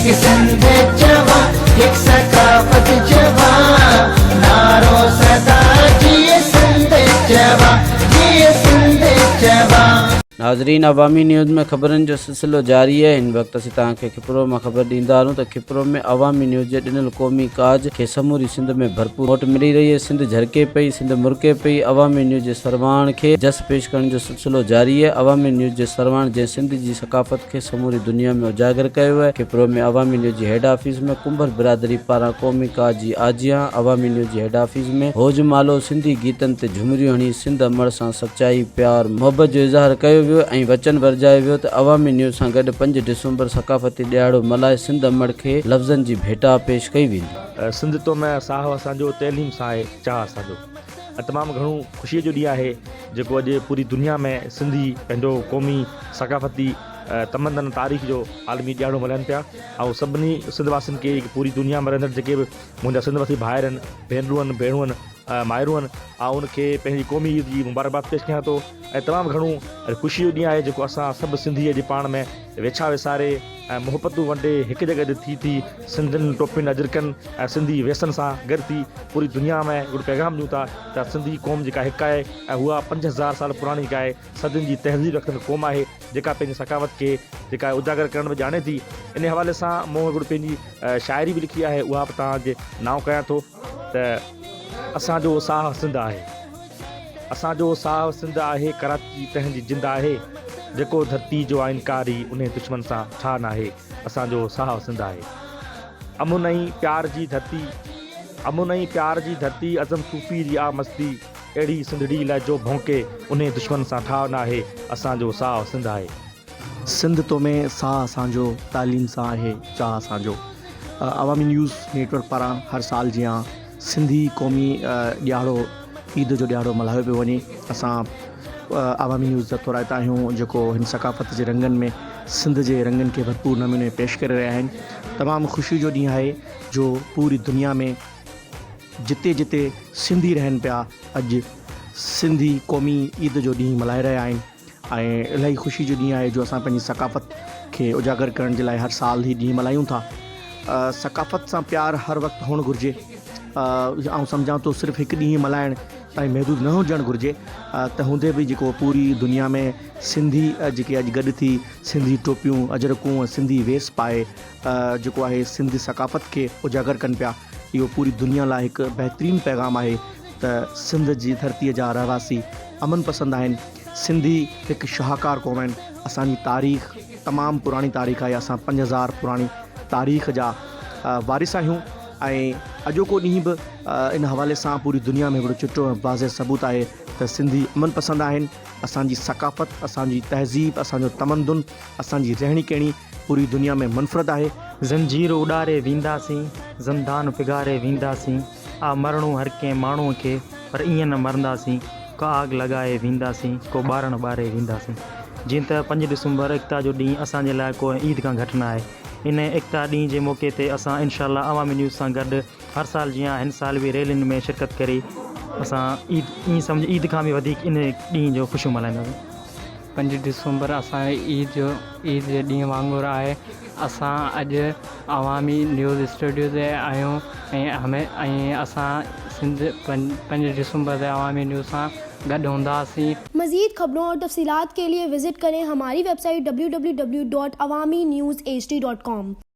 هڪ سنڌ چوان هڪ ثقافت چوان نعرو سدا جيئي سنڌ چوان جيئي سنڌ چوان. ناظرين عوامي نيوز ۾ خبرن جو سلسلو جاري آهي هن وقت اسين توهان کي کپرو مان خبر ڏيندا هلون ته کپرو ۾ عوامي نيوز جي ڏنل قومي ڪاز کي سموري سنڌ ۾ ڀرپور موٽ ملي رهي آهي سنڌ جهرڪي پئي سنڌ مرڪي پئي عوامي نيوز جي سرواڻ کي جس پيش ڪرڻ جو سلسلو جاري آهي عوامي نيوز جي سرواڻ جنهن سنڌ جي ثقافت کي سموري دنيا ۾ اجاگر ڪيو آهي. کپرو ۾ عوامي نيوز جي هيڊ آفيس ۾ ڪنڀر برادري پاران قومي ڪاز جي آجيان، عوامي نيوز جي هيڊ آفيس ۾ هوج مالو سنڌي گيتن تي جهمريون هڻي سنڌ امڙ سان سچائي، پيار، محبت جو اظهار ڪيو ويو ۽ وچن ورجايو ويو ته عوامي نيوز سان گڏ پنج ڊسمبر ثقافتي ڏهاڙو ملهائي سنڌ امڙ کي لفظن جي ڀيٽا پيش ڪئي ويندي. سنڌ تو ۾ ساهه اسان جو، تعليم سان آهي چاهه اسان جو. تمام گهڻو خوشيء جو ڏينهن آهي جيڪو اڄ پوري دنيا ۾ سنڌي پنهنجو قومي ثقافتي تمدن تاريخ جو عالمي ڏهاڙو ملهائن پيا آئون سڀني سنڌ واسين کي پوري دنيا ۾ رهندڙ جيڪي به منهنجا سنڌ واسي ڀائر آهن ڀينرون آهن ڀيڻون آهن مائرون آهن آئون ان کي پنهنجي قومي عيد جي مبارڪباد پيش ڪيان ٿو ۽ تمام گهڻو اڄ خوشي جو ڏينهن آهي جيڪو اسان سڀ سنڌي اڄ پاڻ ۾ ويڇا وساري ۽ محبتون ونڊي هڪ جڳهه تي ٿي ٿي سنڌين ٽوپين اجرڪن ۽ سنڌي ويسن سان گڏ ٿي پوري دنيا ۾ هڪڙو پيغام ڏيون ٿا ته سنڌي قوم جيڪا هڪ آهي ۽ اها 5000 سال پراڻي جيڪا آهي صدين جي تهذيب رکندڙ قوم آهي جيڪا پنهنجي ثقافت کي جيڪا آهي اجاگر ڪرڻ به ڄاڻي ٿي انهي حوالي سان مون هڪڙو پنهنجي شاعري به لکي آهي اها به توهان جي نانء ڪيان ٿو ته اسان جو ساهه سنڌ آهي. اسان جو ساهه سنڌ آهي، ڪراچي تنهن جي جند آهي، جيڪو ڌرتي جو آ انڪاري، انهي دشمن سان ٺاهه ناهي، اسان جو ساهه سنڌ آهي. امن ۽ پيار جي ڌرتي، امن ۽ پيار جي ڌرتي، عزم صوفي جي آ مستي، اهڙي سنڌڙي لاء جو ڀونڪي، انهي دشمن سان ٺاهه ناهي، اسان جو ساهه سنڌ آهي. سنڌ تو ۾ ساهه اسان جو، تعليم سان آهي چاهه اسان جو. عوامي نيوز نيٽ ورڪ پاران هر سال جيان سنڌي قومي ڏهاڙو عيد جو ڏهاڙو ملهايو پيو وڃي. اسان عوامي نيوز جا ٿورائتا آهيون جيڪو هن ثقافت جي رنگن ۾ سنڌ جي رنگن کي ڀرپور نموني پيش ڪري رهيا آهن. تمام خوشي جو ڏينهن آهي جو پوري دنيا ۾ جتي جتي سنڌي رهن پيا اڄ سنڌي قومي عيد جو ڏينهن ملهائي رهيا آهن. ۽ الاهي خوشي جو ڏينهن آهي جو اسان پنهنجي ثقافت کي اجاگر ڪرڻ جي لاء هر سال هي ڏينهن ملهايون ٿا ثقافت سان پيار هر وقت هئڻ گهرجي آئون سمجهان ٿو صرف هڪ ڏينهن ملهائڻ تائين محدود نه هجڻ گهرجي ته هوندي به جيڪو پوري دنيا ۾ سنڌي جيڪي اڄ گڏ ٿي سنڌي ٽوپيون اجرڪون ۽ سنڌي ويس پائي جيڪو آهي سنڌي ثقافت کي اجاگر ڪن پيا اهو پوري دنيا لاء هڪ بهترين پيغام آهي ته سنڌ جي ڌرتي جا رهواسي امن پسند آهن، سنڌي هڪ شاهڪار قوم آهن، اسان جي تاريخ تمام پراڻي تاريخ آهي، اسان 5000 پراڻي تاريخ جا وارث آهيون ۽ اڄوڪو ڏينهن به ان حوالي سان پوري دنيا ۾ هڪڙو چٽو ۽ واضح ثبوت آهي ته سنڌي امن پسند آهن، اسان جي ثقافت، اسان جي تهذيب، اسان جو تمدن، اسان جي رهڻي ڪهڻي پوري دنيا ۾ منفرد آهي. زنجير اڏاري وينداسين، زندان پگهاري وينداسين. آ مرڻو هر ڪنهن ماڻهوء کي، پر ائين نه مرنداسين، ڪا آگ لڳائي وينداسين، ڪو ٻارڻ ٻاري وينداسين. جيئن ته پنج ڊسمبر ايڪتا جو ڏينهن اسان جي لاء ڪو عيد کان گهٽ نه آهي. ان ايڪتا ڏينهن جي موقعي تي اسان انشاء الله عوامي نيوز سان گڏ هر سال جيان هن سال به ريلين ۾ شرڪت ڪري اسان عيد ائين سمجهه عيد کان به وڌيڪ ان ڏينهن جو خوشيون ملهائينداسين. پنج ڊسمبر اسان جي عيد جو عيد جي ڏينهن وانگر آهي اسان اڄ عوامي نيوز اسٽوڊيو تي آهيون ۽ همي ۽ اسان سنڌ پنج ڊسمبر تي عوامي نيوز سان گڏ هونداسين. مزيد خبرون اور تفصيلات کے لئے وزٽ ڪرين ھماري web site www.awamiNewsHD.com.